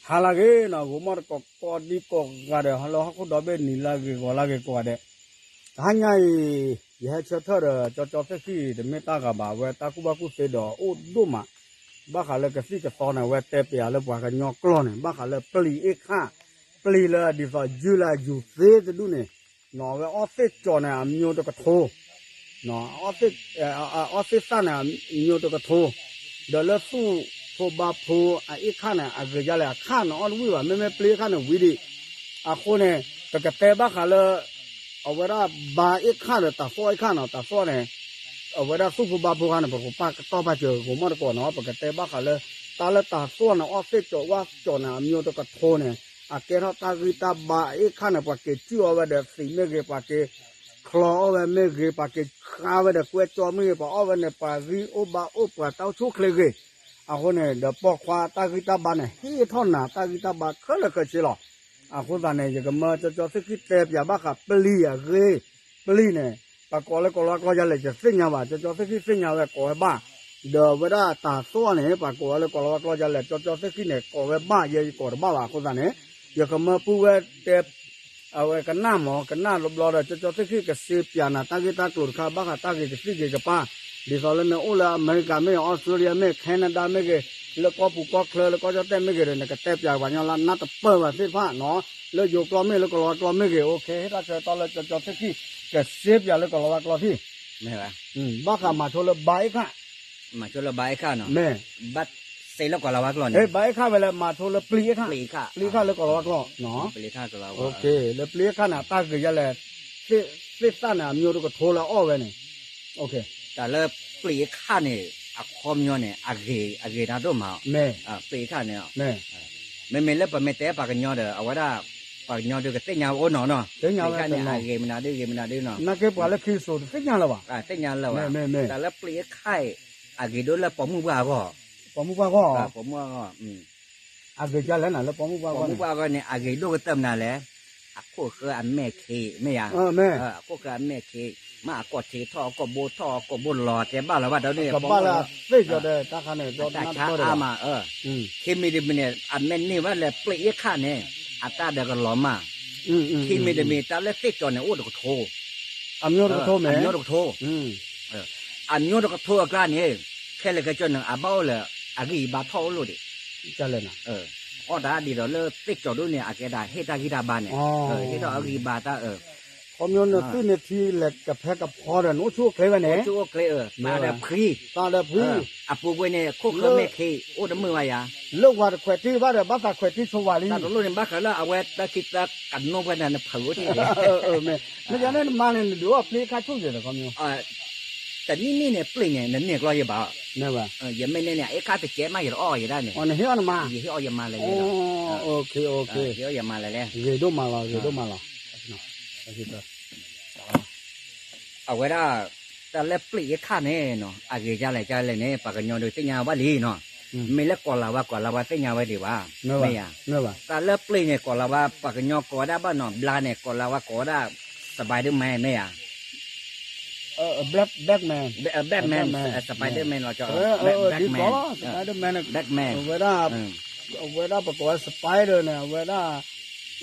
ဟါလၢအဂ့ၤနီၤ ဂိၤမီၣ်တကိးကိးဒံကိးဂၤဒဲး ဟါလၢဟီၣ်ခိၣ်ဒီဘ့ၣ်နံၤလၢအဂ့ၤ ဂီၤလၢအဂ့ၤကိးဂၤဒဲး, တဟါညါအံၤ ယဟဲဆၢထၢၣ်ဒီး ကၠီကၠီသ့ၣ်ဃံၣ် တမ့ၢ်တၢ်ဂၤဘၣ် အဝဲတၢ်ကူၣ်ဘၣ်ကူၣ်သ့ဒီးအိၣ်ဒိၣ်မး, ဘၣ်ဃးလၢကသံၣ်ကသီန့ၣ် အဝဲတဲပၠးလၢပှၤကညီကျိာ်န့ၣ် ဘၣ်ဃးလၢပျံၤအ့ၣ်ခၣ်, ပျံၤလၢဒ်သိးယုၢ်လၢယူၤသ့တဒူၣ်န့ၣ် နီၤ အဝဲအီၣ်သ့ၣ်ကၠီၤန့ၣ် အမျိုးတကထိ အီၣ်သ့ၣ်သၣ်န့ၣ် အမျိုးတကထိ, ဒီးလၢသူၣ်ဖိဘါဖိအအ့ၣ်ခၣ်န့ၣ် အဂ့ၤဒ်လဲၣ် အခၣ်န့ၣ်အီၣ်တဝံၣ်ဘၣ် မ့မ့ၢ်ပျံၤအ့ၣ်ခၣ်န့ၣ်ဝံၤဒံး, အဃိန့ၣ် ပကတဲဘၣ်ဃးလၢ အဝဲဒၣ်ဘါအ့ၣ်ခၣ်ဒီးတၤသွီၣ်အ့ၣ်ခၣ်နီၤ တၤသွီၣ်န့ၣ် အဝဲဒၣ်သူၣ်ဖိဘါဖိခါန့ၣ် ပကပာ်ကတီၢ်ပာ်စၢၤ ဂိၤမီၣ်တကိးနီၤ ပကတဲဘၣ်ဃးလၢ တၢ်လၢတၤသွီၣ်န့ၣ် အီၣ်သ့ၣ်ကၠီၤဝၣ်ကၠီၤန့ၣ် အမျိုးတကထိန့ၣ် အကဲထီၣ်တၢ်ဂံၢ်တၢ်ဘါအ့ၣ်ခၣ်န့ၣ် ပှၤက့ၤစုၣ်အီၣ်ဝဲဒီးသံးမ့ၢ်ဂ့ၤ ပှၤက့ၤချီအီၣ်ဝဲမ့ၢ်ဂ့ၤ ပှၤက့ၤဃါဝဲဒီးကွဲကၠီမ့ၢ်ဂ့ၤ ပှၤအီၣ်ဝဲန့ၣ် ပှၤဂံၢ်အိၣ်ဘါအိၣ်ပှၤတၢ်အိၣ်ဆူၣ်အိၣ်ချ့ဂ့ၤ, အဃိန့ၣ် ဒီးပိာ်ခွါတၢ်ဂံၢ်တၢ်ဘါန့ၣ် ဟ့ၣ်ထီၣ်နၤတၢ်ဂံၢ်တၢ်ဘါခဲလၢာ်ခဲဆ့လီၤ. အဃိသတးန့ၣ် ယကမၢကၠီကၠီသ့ၣ်ဃံၣ်တဲပၠးဘၣ်ဃးပျံၤအဂ့ၢ်, ပျံၤန့ၣ် ပကိးလၢကိးလီၤဝါကျိာ်ယၤလဲၣ် ယသ့ၣ်ညါဘၣ် ကၠီကၠီသ့ၣ်ဃံၣ်သ့ၣ်ညါဝဲ ကိးဝဲဘၣ်, ဒီးဝဲဒၣ်တၤသွီၣ်န့ၣ် ပကိးဝဲလၢကိးလီၤဝါကျိာ်ယၤလဲၣ် ကၠီကၠီသ့ၣ်ဃံၣ်န့ၣ် ကိးဝဲဘၣ် ယဲယကိးတဘၣ်ဘၣ် အဃိသတးန့ၣ် ယကမၢပုၢ်ဝဲတဲ အဝဲကနၣ်မး ကနၣ်တဘျီဒီး ကၠီကၠီသ့ၣ်ဃံၣ်ကစ့ပၠးနၤတၢ်ဂ့ၢ်တၢ်ကျိၤတခါ ဘၣ်ဃးတၢ်ဂ့ၤကသံၣ်ဂ့ၤကပၤ, ဒ်သိးလၢနအိၣ်လၢအမဲရကၤမ့ၢ်ဂ့ၤ အီစထြ့လယါမ့ၢ်ဂ့ၤ Canada မ့ၢ်ဂ့ၤ လၢကီၢ်ပူၤကီၢ်ချၢ လၢကီၢ်ကၠီၣ်တဲၣ်မ့ၢ်ဂ့ၤဒီး နကတဲပၠးပှၤကညီလၢနၢ်တပၢၢ်ဘၣ်သ့ၣ်တဖၣ်နီၤ, လၢယိၤကျိာ်မ့ၢ်ဂ့ၤ လၢကိးလီၤဝါကျိာ်မ့ၢ်ဂ့ၤ အိၣ်ခ့ ဟ့ၣ်တၢ်ဆၢကတီၢ်လၢကၠီကၠီသ့ၣ်ဃံၣ် ကစ့ပၠးလၢကိးလီၤဝါကျိာ်ထံၣ် ဘၣ်ဃးမၤဆိလၢဘါအ့ၣ်ခၣ် မၤဆိလၢဘါအ့ၣ်ခၣ်နီၤ, မ့ၢ် ဘၣ်စ့လၢကိးလီၤဝါကျိာ်န့ၣ် ဘါအ့ၣ်ခၣ်ဝဲလၢမၤဆိလၢပျံၤအ့ၣ်ခၣ်, ပျံၤအ့ၣ်ခၣ်လၢကိးလီၤဝါကျိာ်, လၢပျံၤအ့ၣ်ခၣ်န့ၣ် အတၢ်ဂ့ၤယဲလဲၣ်, သ့ၣ်သၣ်န့ၣ် အမျိုးတကထိလၢအီၣ်ဝဲန့ၣ်, တၢ်လၢပျံၤအ့ၣ်ခၣ်န့ၣ် အခီပညီန့ၣ် အဂ့ၤ အဂ့ၤတၢ်ဒိၣ်မး, ပျံၤအ့ၣ်ခၣ်န့ၣ် မ့မ့ၢ်လၢပမ့ၢ်တဲပှၤကညီဒီး အဝဲဒၣ် ပှၤကညီဒုးကသ့ၣ်ညါအိၣ်နီၤနီၤ, ပျံၤအ့ၣ်ခၣ်န့ၣ် အဂ့ၤမနုၤဒုး ဂ့ၤမနုၤဒုးနီၤ, နာ်က့ပှၤလၢခံစိၤတသ့ၣ်ညါလၢၤဘၣ်, သ့ၣ်ညါလၢၤဘၣ်, တၢ်လၢပျံၤအ့ၣ်ခၣ် အဂ့ၤဒိၣ်လၢပိာ်မုၣ်ပှၢ်အဂီၢ်, ပိာ်မုၣ်ပှၢ်အဂီၢ်, ပိာ်မုၣ်အဂီၢ်, အဂ့ၤကလဲၣ်နၤလၢပိာ်မုၣ်ပှၢ်အဂီၢ်န့ၣ် ပိာ်မုၣ်ပှၢ်အဂီၢ်န့ၣ် အဂ့ၤဒိၣ်ကတၢၢ်မနုၤလဲၣ်, အခိၣ်ဃၢအမဲာ်ခံ မ့ၢ်ဧါ, အခိၣ်ဃၢအမဲာ်ခံ, မ့ၢ်အကိာ်ထံထီၣ်အကိာ်ဘိထီၣ်အကိာ်ဘိလီၤတဲဘၣ်လၢၤဘၣ်ဒီးန့ၣ်, တၢ်ဆါအါမး, ခံမံၤတမံၤန့ၣ် အမဲာ်န့ၢ်ဘၣ်လၢပျံၤအ့ၣ်ခၣ်န့ၣ် အတၢ်ဒီးကလီၤမး, ခံမံၤတမံၤ တၢ်လၢသ့ၣ်ကၠီၤန့ၣ် အိၣ်တကထိ, အမျိုးတကထိ, အမျိုးတကထိအကျါန့ၣ် ခဲလၢာ်ခဲဆ့န့ၣ် အဘၣ်အိၣ်လၢအဂံၢ်အဘါထီၣ်အိၣ်လိာ်ဒံး, အီၣ်တၢ်ဒ်သိးလၢသ့ၣ်ကၠီၤဒိၣ်န့ၣ် အကဲဒၣ်ဟ့ၣ်တၢ်ဂံၢ်တၢ်ဘါန့ၣ်, ဟ့ၣ်ထီၣ်အဂံၢ်အဘါတၢ် ခီပညီနသုန့ၣ်ထံလဲၣ်ကဖဲကဖီဒီး နအိၣ်ဆူၣ်အိၣ်ချ့ဝဲန့ၣ်, အိၣ်ဆူၣ်အိၣ်ချ့အၢ, သးဒီးဖှံ, သးဒီးဖှံ, အပူၤကွံာ်န့ၣ် ခိၣ်ဃၢမဲာ်ခံ အိၣ်တမုာ်ဘၣ်ယၤ, လၢဝၤတခွဲးတံၢ်ဘၣ်ဒီး ဘၣ်သးခွဲးတံၢ်ဆိဝၤလံ, တၢ်တလိၣ်န့ၣ် ဘၣ်ဃးလၢအဝဲတၢ်ခံတၢ်ကနိဖဲန့ၣ် နဖုးအိၣ်ထံၣ်, မ့ၢ်ယၤန့ၣ်နမၤန့ၣ် နဒုးအီၣ်ပျံၤခါဆူၣ်ယဲၢ်ဒီးခီပညီ တနံၣ်နံၣ်န့ၣ် ပျံၤန့ၣ် နန့ၢ်ကျီယဘၣ်, ယမ့ၢ်န့ၢ်န့ၣ် အ့ၣ်ခါတကဲမး ယတအီၣ်ယဒၣ်န့ၣ်, ယဟ့ၣ်အီၣ်ယမါလဲၣ်, ယဟ့ၣ်အီၣ်ယမါလဲၣ်လဲၣ်, ဂ့ၤဒိၣ်မးလီၤ ဂ့ၤဒိၣ်မးလီၤ, အဝဲဒၣ် တၢ်လၢပျံၤအ့ၣ်ခၣ်န့ၣ် အဂ့ၤကလဲၣ်ကလဲၣ်န့ၣ် ပှၤကညီဒုးသ့ၣ်ညါဘၣ်လံနီၤ, မ့ၢ်လၢကိးလၤဝါကိးလၤဝါသ့ၣ်ညါဝဲဒံးဘၣ်, မ့ၢ်ယၤ, တၢ်လၢပျံၤန့ၣ် ကိးလၤဝါ ပှၤကညီကိးဝဲဒၣ်ဘၣ်နီၤ ဘျါန့ၣ် ကိးလၤဝါကိးဝဲဒၣ် Spider-Man မ့ၢ်ယၤ Batman, Batman, Spider-Man လီၤကီ, Batman, Batman, အဝဲဒၣ်ပကိးဝဲ Spider န့ၣ် အဝဲဒၣ်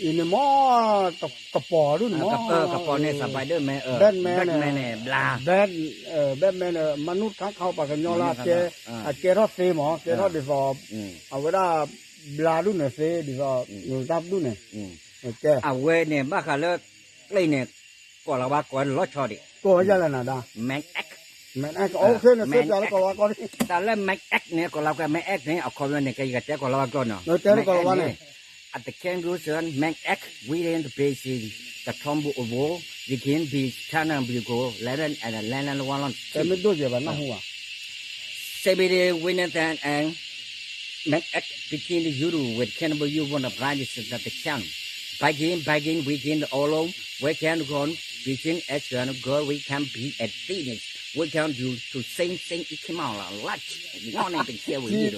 အံၤန့ၣ်မ့ၢ် ကပီၤဒုန့ၣ်မ့ၢ် ကပီၤန့ၣ် Spider-Man, Batman န့ၣ် ဘျါ, Batman န့ၣ် မနုၤခါခါပှၤကညီလၢ အကဲထီၣ်သ့မ့ၢ် ကဲထီၣ်ဒ်သိး အဝဲဒၣ် ဘျါဒုန့ၣ်သ့ ဒ်သိး တၢ်ဒုန့ၣ် အဝဲန့ၣ် ဘၣ်ဃးလၢ ပျံၤန့ၣ် ကိးလၤဝါကိးလီၤဆီဒံး ကိးယၤလဲၣ်နၤဒၣ် Man X, Man X, တၢ်လၢ Man X န့ၣ် ကိးလၤဝါ Man X န့ၣ် အခီပညီန့ၣ် ကယကတဲကိးလၤဝါကျိာ်နီၤ Man X န့ၣ် အတခဲဒုစၢ Man X, we in the basin, the Tom Bo Abo, we can be China, we go, London, and London, Wallon, တဲမ့ၢ်ဒိၣ်ယဲၢ်ဘၣ်နၢ်ဟူဘၣ် Sebede Winathan and Mac X begin the Euro with Cannibal You Wanna Blind is the Chan. Bagging, bagging, we can all we can run, we can action, girl, we can be at fitness. We can do to sing, sing, it come out like one and the here we need.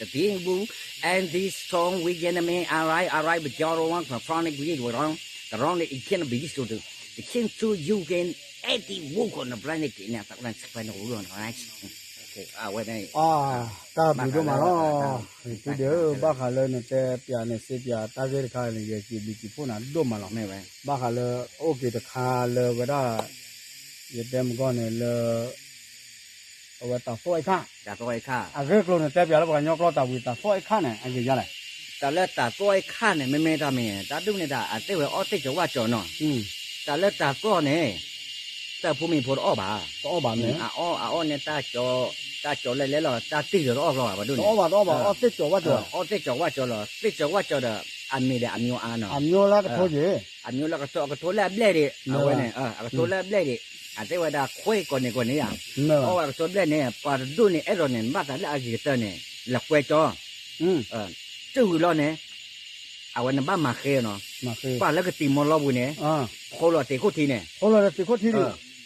The being boo and this song we can me alright, alright, but y'all want to front we were on the wrong it can be so the the king to you can eighty walk on the planet in a planet, right? ဝဲ တၢ်ဘျုးဒိၣ်မးလီၤ. သုဒီး ဘၣ်ဃးလၢနတဲပၠးန့ၣ် စ့ပၠးတၢ်ဂ့ၢ်တခါန့ၣ် ယစံးဘျုးစံးဖှိၣ်နၤဒိၣ်မးလီၤ. ဘၣ်ဃးလၢအိၣ်က့ၤတခါလၢဝဲဒၣ် ယတဲမကီၢ်န့ၣ်လၢ အဝဲတၢ်သီၣ်အ့ၣ်ခၣ် အဂ့ၢ်အကျိၤန့ၣ် တဲပၠးလၢပှၤကညီကျိာ်တၢ်ဝံၤ တၢ်သီၣ်အ့ၣ်ခၣ်န့ၣ် အဂ့ၢ်ယါလဲၣ်. တၢ်လၢတၢ်သီၣ်အ့ၣ်ခၣ်န့ၣ် မ့မ့ၢ်တၢ်မ့ၢ် တၢ်ဒူၣ်န့ၣ်တၢ် အသ့ၣ်ဝဲအီၣ်သ့ၣ်ကီၤဝၣ်ကီၤနီၤ. တၢ်လၢတၢ်သီၣ်န့ၣ် တၢ်ဖိမံၤဖိတအီၣ်ဘၣ်. အအီၣ်န့ၣ် တၢ်ကီၤ တၢ်ကီၤလဲၣ်လဲၣ်လီၤ တၢ်တံၢ်ဒီးတအီၣ်ကျီဘၣ် ပှၤဒိၣ်န့ၣ် အီၣ်သ့ၣ်ကီၤဝၣ်ကီၤလီၤ. သ့ၣ်ကီၤဝၣ်ကီၤဒီး အမ့ၢ်ဒီးအမျိုးအါနီၤ. အမျိုးလၢကထိ အကထိလၢအဘျဲၣ်ဒံး အဝဲန့ၣ် အကထိလၢအဘျဲၣ်ဒံး အသ့ၣ်ဝဲဒၣ်ခွဲကီၢ်န့ၣ်ကီၢ်န့ၣ်ဧါ. အီၣ်ဝဲအကထိဘျဲၣ်န့ၣ် ပှၤတဒိၣ်န့ၣ် အဲၣ်ဒိးန့ၣ် ဘၣ်သးလၢအဂ့ၤကတၢၢ်န့ၣ် လဲၤကွဲကီၤ တုၤဝံၤလီၤန့ၣ် အဝဲန့ၣ်ဘၣ်မၤဃ့နီၤ. ပှၤလၢကတံၤမီၤလီၤပူၤန့ၣ် ဖီလီၤသံးခိၣ်ထံန့ၣ်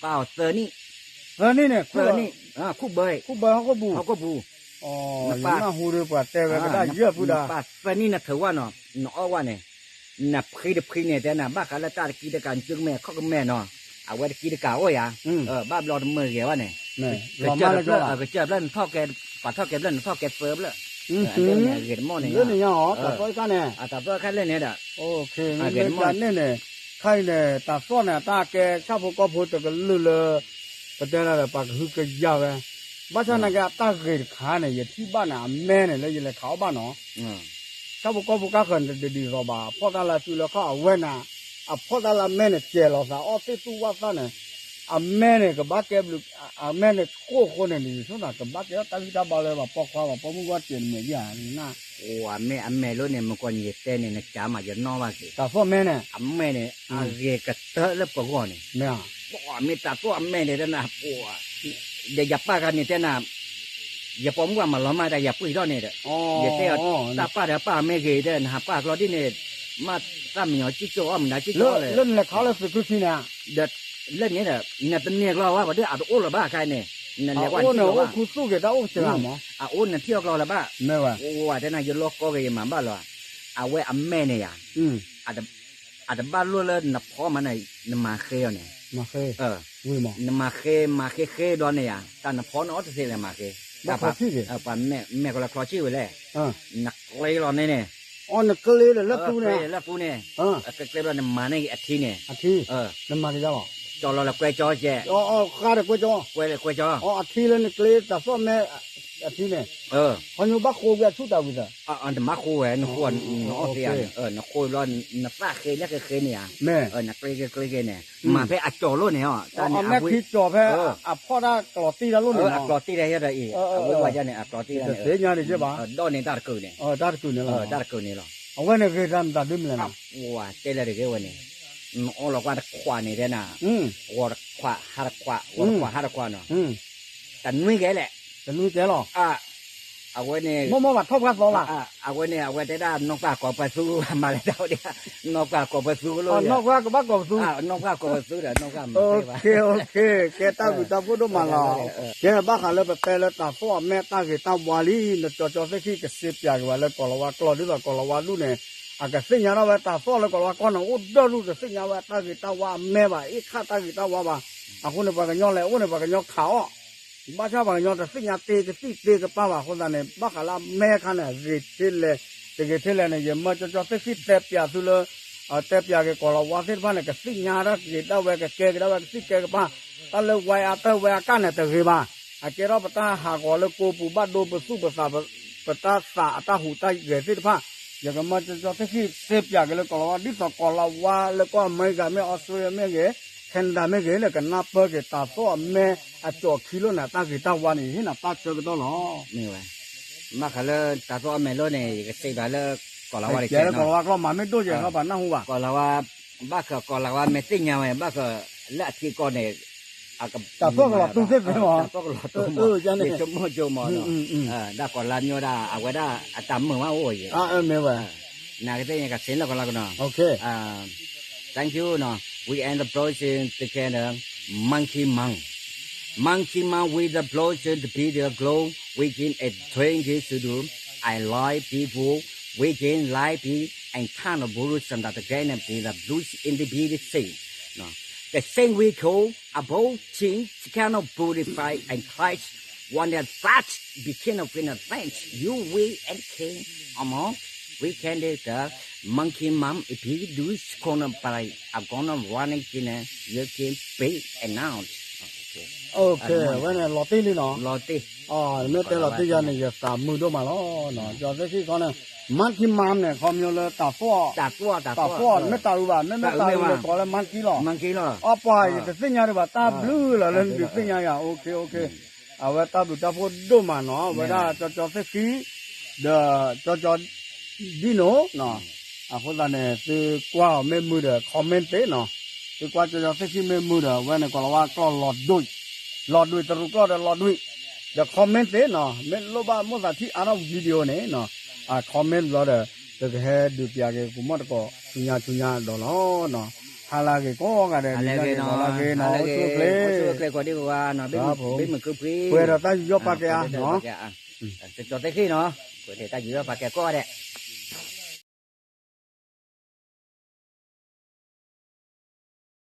ပာ်အီၤသၢနံၣ် သၢနံၣ်န့ၣ် ခူၣ်ဘၢ ခူၣ်ဘၢဟီၣ်ခိၣ်ပူၤ ဟီၣ်ခိၣ်ပူၤ နပာ် နပာ်သၢနံၣ်နထုးဝၣ်နီၤ နအီၣ်ဝၣ်န့ၣ် နဖှံတဖှံန့ၣ် တဲနၤ ဘၣ်ဃးလၢတၢ်တကံတကး နကၠူကမဲာ်ခီၣ်ကမဲာ်နီၤ အဝဲတကံတကးအိၣ်ယၤ ဘၣ်ဘျီတမုာ်ဂဲၤဝဲန့ၣ် ကစၢၢ်တဖျၢၣ် ကစၢၢ်တဖျၢၣ် နထီၣ်ကဲ ပှၤထီၣ်ကဲဖျၢၣ် နထီၣ်ကဲသၢဖျၢၣ် အဂ့ၤတမီၢ်န့ၣ် တၢ်သီၣ်အ့ၣ်ခၣ်န့ၣ် တၢ်သီၣ်အ့ၣ်ခၣ်လဲၣ်န့ၣ်ဒီး အဂ့ၤတမီၢ်န့ၣ် ခါအံၤန့ၣ် တၢ်သီၣ်န့ၣ် အတၢ်ကဲဆၣ်ဖိကီၢ်ဖိတကလုာ်လၢ ပတဲဒၣ်ဒီး ပှၤကဟုကယာ်ဝဲ ဘၣ်ဆၣ်နာ်က့ အတၢ်ဂ့ၤတခါန့ၣ် ယထံၣ်ဘၣ်န့ၣ် အမဲန့ၣ်လၢယလဲၤခးအီၣ်ဘၣ်နီၤ ဆၣ်ဖိကီၢ်ဖိကါဃၢၤန့ၣ် တဒ်သိးဘၣ် အဖီၣ်တၢ်လၢအစုလၢခီၣ်အဝဲန့ၣ် အဖီၣ်တၢ်လၢအမဲန့ၣ် စဲၤလီၤသးအီၣ်သ့ၣ်သူၣ်ဝၣ်သၣ်န့ၣ် အမဲန့ၣ် ကဘၣ်ကဲဘျုး အမဲန့ၣ်ဃိၣ်ဃိန့ၣ် ဒ်သိးန့ၣ် ကဘၣ်ကဲထီၣ်တၢ်ဂံၢ်တၢ်ဘါလၢပှၤပိာ်ခွါ ပှၤပိာ်မုၣ်ဂီၢ်စဲးတမံၤဒ်ဧါ န အမဲလီၤန့ၣ် မ့ၢ်ကွၢ်န့ၣ် ယတဲန့ၣ် နကးမး ယနီၣ်ဘၣ်က့ၤ တၢ်သီၣ်မဲန့ၣ် အမဲန့ၣ် အဂ့ၤကတၢၢ်လၢပဂီၢ်န့ၣ် မ့ၢ်တၢ်သီၣ်အမဲန့ၣ်တဲနၤ ဒီးယပၢ်ခါန့ၣ်တဲနၤ ယပိာ်မုၣ်အမၤလီၤမၢ်တၢ် ယပှံၢ်ထီၣ်န့ၣ်ဒီး ယတဲအီၤ တၢ်ပၢ်ဒီးပၢ်အမဲဂ့ၤတဲ နဟးပၢ်အကျီဒ်န့ၣ် မ့ၢ်သၣ်မံညီၤကံၣ်ကၠိအီၣ်မနုၤကံၣ်ကၠိအီၣ်လဲၣ် လၢနလဲၤခးလၢသုးခုခံန့ၣ် ဒီး လၢန့ၣ်ဒီး နတန့ၢ်အကျီဘၣ် ပှၤဒ်အတအိၣ်လၢၤဘၣ်ခါန့ၣ် နလဲၤကွၢ်န့ၣ် အိၣ်နထံၣ်အကျီလၢၤဘၣ် အအိၣ်နထံၣ်အကျီလၢၤဘၣ် ဝဲတဲနၤ ယလီၢ်ကီက့ၤယမၤဘၣ်လီၤ အဝဲအမဲန့ၣ်ယၤ အတဘၣ်လိၣ်လၢနဖီမးန့ၣ် နမၤဃ့အီၤန့ၣ် နမၤဃ့ မၤဃ့ဃ့ဘျီန့ၣ်ယၤ တၢ်နဖီန့ၣ်အီၣ်တသ့လၢမၤဃ့ ပှၤမဲာ်ကလီချံဝံၤလဲၣ် နကျ့လီၤန့ၣ်န့ၣ် နကျ့လၢပူန့ၣ် ကျ့လၢပူန့ၣ် ကျ့ဘျီန့ၣ်မၤန့ၢ်အထံန့ၣ် ကၠီလီၤလၢကွဲကၠီကဲ ကွဲလၢကွဲကၠီ အထံလၢနကျ့တၢ်သီၣ်မဲ အထံန့ၣ် ဟီညိဘၣ်ဃိကွံာ်အဆူၣ်တၢ်ဝံၤသၢ နဘၣ်ဃိဝဲ နဃိ နအီၣ်သ့ဧါ နဃိဘျီ နသၣ်ဃ့လၢဃ့ဃ့န့ၣ်ဧါ နကျ့က့ကျ့က့န့ၣ် မၤဖဲအကၠီလိၣ်န့ၣ်အီၤ တၢ်န့ၣ်အဝဲ အမဲာ်ထံကၠီဖဲ အဖီၣ်တၢ်ကျီၤတံၢ်တၢ်လိၣ်န့ၣ် အကျီၤတံၢ်တၢ်ဟဲဒီးအံၤ အဝဲဝဲဒၣ်န့ၣ် အကျီၤတံၢ်တၢ်န့ၣ် ဒီးန့ၣ်တၢ်တကုာ်န့ၣ် တၢ်တကုာ်န့ၣ်လီၤ အဝဲန့ၣ်ဂ့ၤတၢ်မတၤဒ်မလဲၣ်နီၤ တဲလၢတဂ့ၤဝဲန့ၣ် နအီၣ်လီၤကွၢ်တခွးန့ၣ်တဲနၤ ဂီၤတခွး ဟါတခွး ဂီၤတခွး ဟါတခွးနီၤ တနွံကဲလဲၣ် တနွံကဲလီၤ အဝဲန့ၣ် မ့ၢ်မ့ၢ်ဘၣ်ထီၣ်ပှၢ်သီလီၤ အဝဲန့ၣ် အဝဲတဲဒၣ် နီၢ်ကွၢ်ကိးပသူ မၤလဲၣ်တၢ်အိၣ်ဒံး နီၢ်ကွၢ်ကိးပသူလိၤ နီၢ်ကွၢ်ကဘၣ်ကိးပသူ နီၢ်ကွၢ်ကိးပသူဒီး နီၢ်ကွၢ်မၤဖဲဘၣ် ကဲတၢ်ဘျုးတၢ်ဖှိၣ်ဒိၣ်မးလီၤ ကဲဘၣ်ဃးလၢပတဲလၢတၢ်သီၣ်အမဲတၢ်ဂ့ၤတၢ်ဝါလံ နကၠီကၠီသ့ၣ်ခံကစ့ပၠးက့ၤဝဲလၢကီၤလၤဝါကျိာ် ဒ်သိးကီၤလၤဝါဒူၣ်န့ၣ် အကသ့ၣ်ညါထီၣ်ဝဲတၢ်သီၣ်လၢကီၤလၤဝါကီၢ်န့ၣ် အိၣ်ဒၢၣ်ဒူၣ် တသ့ၣ်ညါဝဲတၢ်ဂ့ၤတၢ်ဝါအမဲဘၣ် အ့ၣ်ခၣ်တၢ်ဂ့ၤတၢ်ဝါဘၣ် အဃိန့ၣ် ပှၤကညီလဲၤအိၣ်န့ၣ် ပှၤကညီခးအီၣ် ဘၣ်ဆၣ်ပှၤကညီတသ့ၣ်ညါသ့ကသံၣ်သ့ကပၢ်ဘၣ်အဃိသတးန့ၣ် ဘၣ်ဃးလၢအမဲအခါန့ၣ် ဂ့ၤထဲလဲၣ် တဂ့ၤထဲလဲၣ်န့ၣ် ယမၢကၠီကၠီသ့ၣ်ခံတဲပၠးသုလၢ တဲပၠးက့ၤကီၤလၤဝါသ့ၣ်တဖၣ်န့ၣ် ကသ့ၣ်ညါတၢ်ဂ့ၤတၢ်ဝါ ကကဲက့ၤဒၣ်ဝဲကသံၣ်ကဲကပၢ် တၢ်လၢဝဲအတၢ်ဝဲအကၣ်န့ၣ်တဂ့ၤဘၣ် အကဲထီၣ်ပတၢ်ဟးဂီၤလၢကိးပူၤဘၣ်ဒိပသူၣ်ပသး ပတၢ်သးအတၢ်ဟူးတၢ်ဂဲၤသ့ၣ်တဖၣ် ယကမၢကၠီကၠီသ့ၣ်ခံစ့ပၠးက့ၤလၢကီၤလၤဝါ ဒ်သိးကီၤလၤဝါလၢကီၢ်အမဲရကၤမ့ၢ် အီစထြ့လယါမ့ၢ်ဂ့ၤ Canada မ့ၢ်ဂ့ၤန့ၣ် ကနၢ်ပၢၢ်က့ၤတၢ်သီၣ်အမဲအကၠီခံလိၣ်န့ၣ် တၢ်ဂ့ၤတၢ်ဝါန့ၣ် ယဟ့ၣ်နၤတၢ်ဆၢကတီၢ်လီၤ မ့ၢ်ဝဲ ဘၣ်ဃးလၢတၢ်သီၣ်အမဲလိၣ်န့ၣ် ယကစံးဘၣ်လၢ ကီၤလၤဝါတကဲလၢကီၤလၤဝါကျိာ်မၤမ့ၢ်ဒိၣ်ယဲၢ်ခီဘၣ်နၢ်ဟူဘၣ် ကီၤလၤဝါ ဘၣ်ဃးကီၤလၤဝါမ့ၢ်သ့ၣ်ညါဝဲ ဘၣ်ဃးလၢအထံကီၢ်န့ၣ် တၢ်သီၣ်ကလီၤတူၢ်သ့ၣ်သ့ၣ်မး တၢ်သီၣ်ကလီၤတူၢ်မး ယဆိကမိၣ်ကၠိမး ဒၣ်ကီၤလၤမ့ၢ်ဝဲဒၣ် အဝဲဒၣ်အတၢ်မုာ်မးအိၣ်ယဲၢ် မ့ၢ်ဝဲ နာ်က့သ့ၣ်ညါကဆ့လၢကီၤလၤကနီၤ Thank you နီၤ we end the project together, Monkey Monk. Monkey Monk with the project to be the glow, we can a drink it to do. I like people, we can like be, and kind of blue some that again and be the blues in the be the same. No. The same we call about change, kind of beautify and Christ One that fast became a queen of thanks. You, we, and king. Amo, we can do the monkey mom if he do corner by a gonna run again. You can pay announce. အဝဲန့ၣ်လီၤတံၢ်လံနီၤ, မ့ၢ်တဲလီၤတံၢ်ယၤန့ၣ် ယသးမုာ်ဒိၣ်မးလီၤ. ကၠီသ့ၣ်ခံခီန့ၣ် monkey mom န့ၣ် ခီမညီလၢတၢ်သွီၣ်, တၢ်သွီၣ် တၢ်သွီၣ် မ့ၢ်တၢ်အုးဘၣ်, မ့မ့ၢ်တၢ်အုးန့ၣ် ကိးလၢ monkey လီၤ. အပှၤယတသ့ၣ်ညါဒံးဘၣ်, တၢ်ဘျုးလီၤလၢနဒုးသ့ၣ်ညါယၤ, အဝဲတၢ်ဘျုးတၢ်ဖှိၣ်ဒိၣ်မးနီၤ, ဝဲဒၣ်ကၠီကၠီသ့ၣ်ခံ ဒီးကၠီကၠီဒံနိနီၤ. အဃိသတးန့ၣ် သုကွၢ်အီၤမ့ၢ်မုာ်ဒီး comment သ့နီၤ, သုကွၢ်ကၠီကၠီသ့ၣ်ခံမ့ၢ်မုာ်ဒီး အဝဲန့ၣ်ကိးလီၤဝဲကျီၢ်လီၤဒွံၣ်, လီၤဒွံၣ်တရူးကျီၢ်ဒီးလီၤဒွံၣ်, ဒီး comment သ့နီၤ, မ့ၢ်လိၣ်ဘၣ်မိၣ်သးထံအါထီၣ် video န့ၣ်နီၤ, အ comment ဘျီဒီး ပကဟဲဒုးပျးက့ၤ ကမီၣ်တကိး ဆူညါဆူညါဒီးလီၤ. ဟါလၢအဂ့ၤကိးဂၤဒဲး, လၢအဂ့ၤနီၤ, အိၣ်ဆူၣ်အိၣ်ချ့ကိးဒံကိးဂၤနီၤ, ဘ့ၣ်မုာ်ကုဖှံ, ပှဲၤဒီးတၢ်ယူးယီၣ်ပာ်ကဲအါနီၤ, ကၠီသ့ၣ်ခံနီၤ, ပှဲၤဒီးတၢ်ယူးယီၣ်ပာ်ကဲကိးဂၤဒဲး